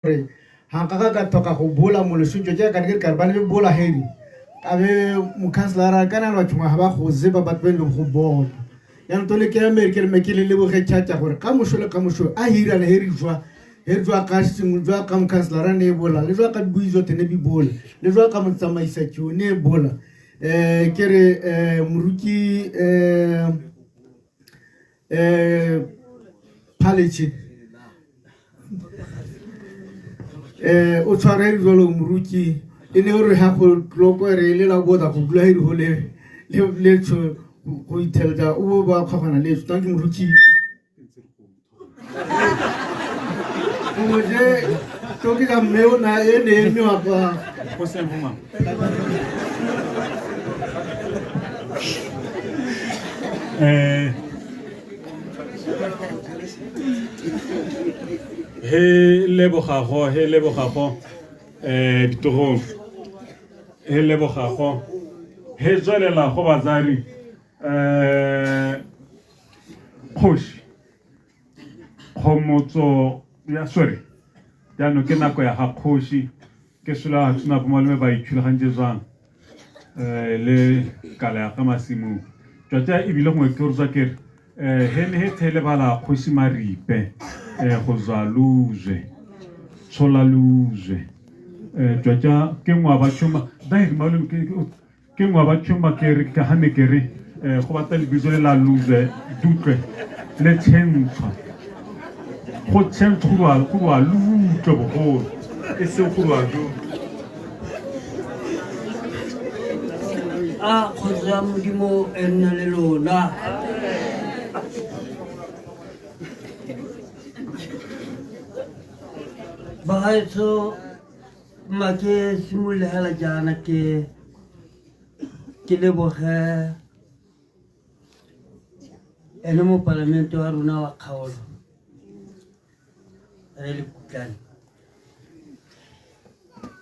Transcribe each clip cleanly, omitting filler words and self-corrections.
Gore ga nka ka ka tlhoka go bola mo lesong tse ka ke ka ba le bola heri ka be mokhanselara kana ba tshuma ga ba go zeba batho ba go bona ya ntho le ke me ke re me ke le leboge tšhatša gore ka mosho le ka mosho a hira le heri jwa heri jwa ka sengwe jwa ka mokhanselara ne e bola le jwa ka buizo tene bi bola le jwa ka motsamaisa tšo ne e bola ke re moruti Phaletše o tshware jalo moruti e ne gore ga go tloko re le la boda go dula e go le le tsho go ithelta o ba kgogana le tso ke moruti mongwe je to ke ka mme o na e ne e mme wa kwa go seng go mama He lebogago, he lebogago, ditorong, he lebogago, he tswelela go batsadi, kgoši, kgomotso ya sorry, jaanong ke nako ya ga kgoši, ke sola ga tsena bo malome ba ithulagantse jwang le kala ya ga masimong tsatsa ebile gongwe ke rotsa ke re he ne he thele bala kgosi Maripe go zwa luzwe tshola luzwe tsatsa ke ngwa ba tshuma dai malome ke ngwa ba tshuma ke re ka hane ke re go batla lebitso le la luzwe dutlwe le tshentshwa go tshentshwa go rwa lutlwe bogolo e seng go rwa jo. A kgotso ya Modimo e nne le lona. Bagaetsho, mma ke simolole hela jaana ke ke leboge ene mopalamente wa rona wa kgaolo re le Kutlane.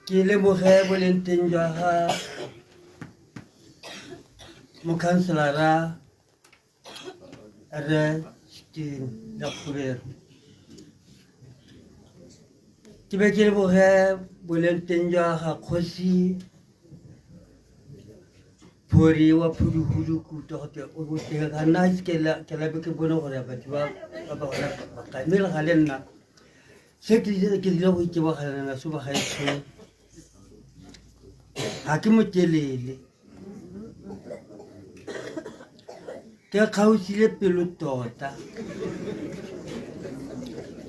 Ke leboge boleng teng jwa ga mokhanselara Rre Steven Lekgobere. Ke be ke leboge boleng teng jwa ga kgosi Phori wa Phuduhudu ke utlwa gote o boteng ga nna ke labe ke bone gore batho ba ba ba gona ba kae mme le ga le nna se ke tlile go itebogelana naso bagaetsho ga ke motelele ke kgaosile pelo tota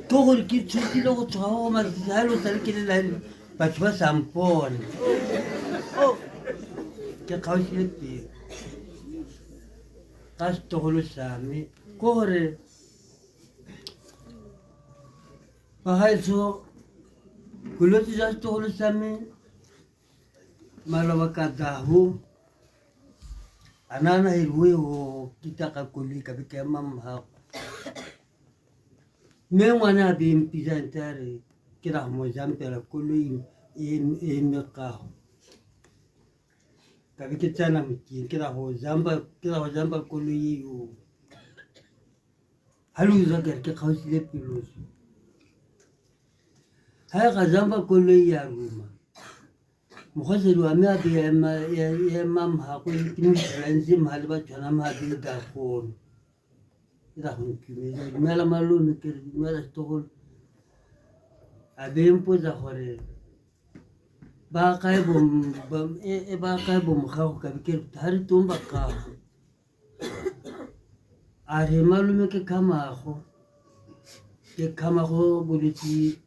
ke gore ke tshogile go tshoga go masisi ga e le o sale ke le line batho ba sa mpone ke kgaosile pelo ka setogolo sa me ke gore bagaetsho bolwetse jwa setogolo sa me maloba ka daho a nana e re o kita ka koloi ka be ke ema morago mme ngwana a be mpitsa ntse a re ke ra go mo jampela koloi e eme kago ka be ke tsena motseng ke ra go jampa ke ra go jampa koloi eo ga le utlwa ke re ke kgaosile pelo ga e ga jampa koloi ya ruma mokgosedi wa me a be ema mhago ke mo fitlhela ntse mha le ba tshwana mha be da gono e ra go ntumedisa dumela malome ke re dumela setogolo a be mpotsa gore ba kae bo ba kae bo mogago ka be ke re ga re tong ba kago a re malome ke kgamago ke kgamago bolwetse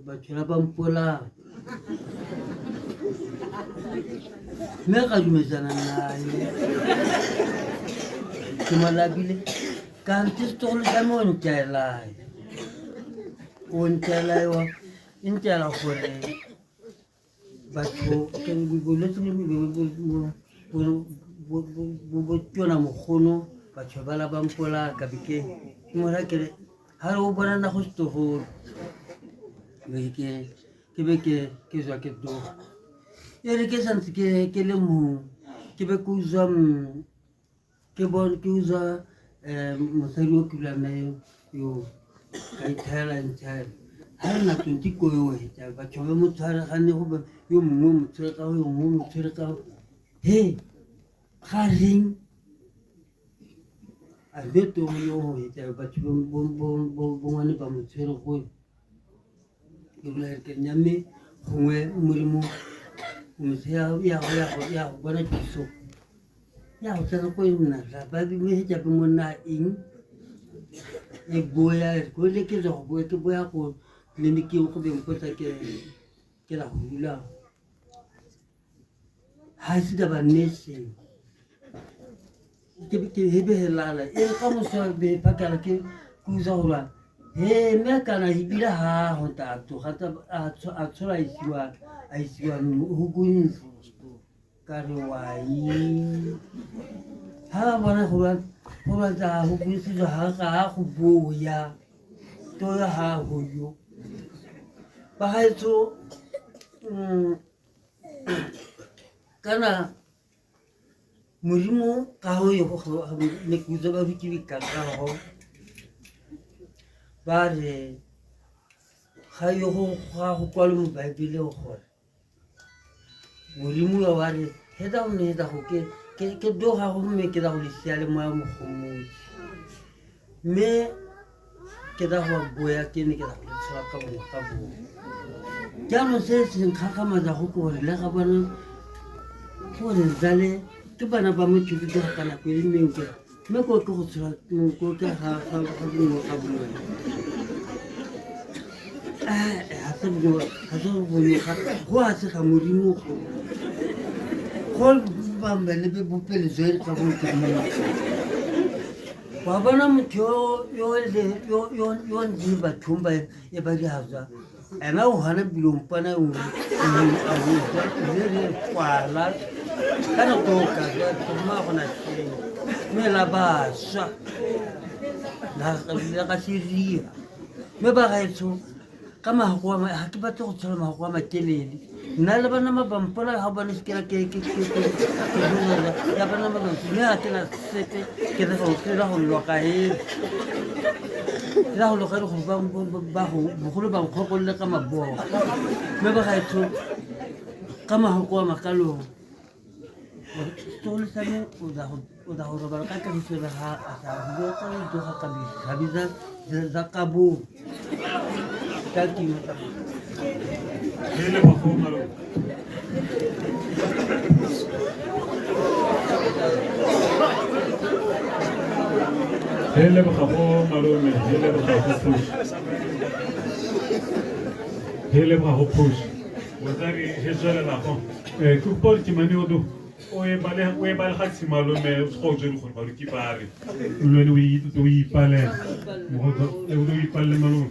batho ba ba mpolaya mme ka dumetsana naye ke mo labile kante setlogolo sa me o ntaelae o ntaelaewa e ntaela gore batho bolwetse bo tsona mogono batho ba la ba mpolaya ka be ke mora ke re ga re o bonana go setlogolo ke be ke tswa ke tloga e re ke santse ke le mong ke be ke utswa ke bone ke utswa mosadi o ke dulang nae yo. Ka ithela ntshela ha re na tonti ko yo hetsa batho ba mo tshwaregane go yo mongwe mo tshwere ka yo mongwe mo tshwere ka he ga reng a be to yo hetsa batho bo ngwane ba mo tshwere go ke bolela ke nyamme gongwe Modimo ya go bona thuso ya go tsena ko nna ba mme hetsa be monna eng e boya ko le ke go boya ke boya go tleliniking go beng mpotsa ke la go dula ha se da ba nese ke hebehelala e ka moso be phakala ke kuza gore he mme kana ebile ha go ta tsoga a tshola a isiwa go gontsi ka re wai ha bona go batla go buisitswe ga go boya to ha go yo ba gaetsho kana Modimo ka go ye go ne ke utlwa ba rutile ka go ba re ga yo go ga go kwalwe mo Baebeleng gore Modimo wa re heta go ne heta go ke doga go mme ke la go lesia le moya mogomotsi mme ke la go boya ke ne ke la go tshola ka bongwe ka bongwe. Jaanong se se nkgakgamatsa go ke gore le ga bona gore jale ke bana ba motho ke ka nako e mengwe mme ko ke go tshola ko ke ga bongwe ka bongwe ga se bongwe go a se ga Modimo go bamba le bopele jwe ka bo ke wa bona motho yo yo ndi bathong ba e ba diazwa ena o hana bilong pana o a le le kwala kana to ka to ma gona teng mme la ba swa la ka siria mme ba gaetsho ka mago a ga ke batle go tshola mago a matelele nna le bana ba bampola ga bone se kera ke ya bana ba bantsi mme ga ke na sepe ke re go ke ra go loka e ke ra go loka e gore ba bogolo ba nkgokolole ka mabogo mme ba gaetsho ka mago a makalong setlogolo sa me o tla go robala ka kagiso le ga a sa go ka tsoga ka ditlhabi tsa kabong ka timo tsa He leboga go malome, he leboga go kgoši. He leboga go kgoši. Botsadi he tswelela go. Ke kopa gore Timane o do o e bale ga tshimalome go tswe gore baruti ba re. Le wena o ipalele. O ipalele malome.